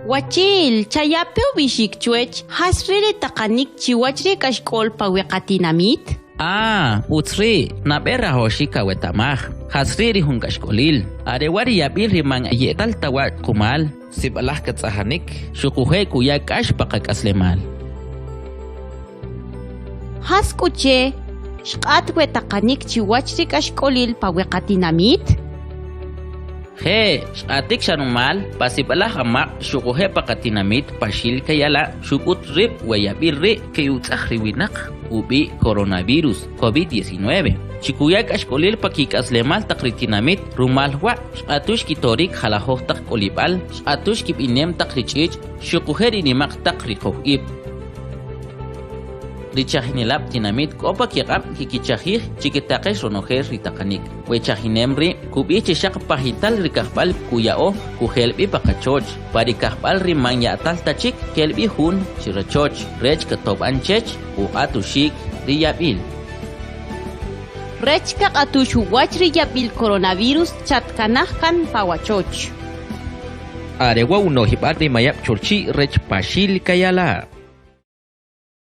Wachi'l, chayape ub'ixik chwech jas ri' ri taqanik chiwach ri k'axk'ol pa we qatinamit? Ah, utz ri', nab'e rajawaxik kaweta'maj jas ri' ri jun k'axk'olil. Are wa' ri yab'il ri man ye'tal ta wa' qumal. Sib'alaj katz'ajanik xuquje' kuya k'ax pa qak'aslemal. Jas k'u che xq'at we taqanik chiwach ri k'axk'olil pa we qatinamit? Je', xq'atik xa rumal, pa sib'alaj amaq' xuquje' pa qatinamit Paxil Kayala' xuk'ut rib' we yab'il ri' ke'utz'aj ri winaq ub'i' coronavirus, COVID-19, chi kuya k'axk'olil pa kik'aslemal taq ri tinamit, rumal wa' xq'atux kitorik jalajoj taq k'olib'al, xq'atux kib'inem taq ri ch'ich' xuquje' ri nima'q taq riqow ib'. Ri chajinelab' tinamit k'o pa kiq'ab' kikichajij chi ketaqex ronojel ri taqanik. We chajinem ri' kub'ij chi xaq pajital ri kajb'al kuya'o kujel b'i pa qachoch, pa ri kajb'al ri man ya'tal ta chik kel b'i jun chi rachoch rech katob'an chech uq'atuxik ri yab'il. Rech kaq'atux uwach ri yab'il coronavirus chatkanaj kan pa wachoch. Are wa' uno'jib'al ri Mayab' Cholchi' rech Paxil Kayala'.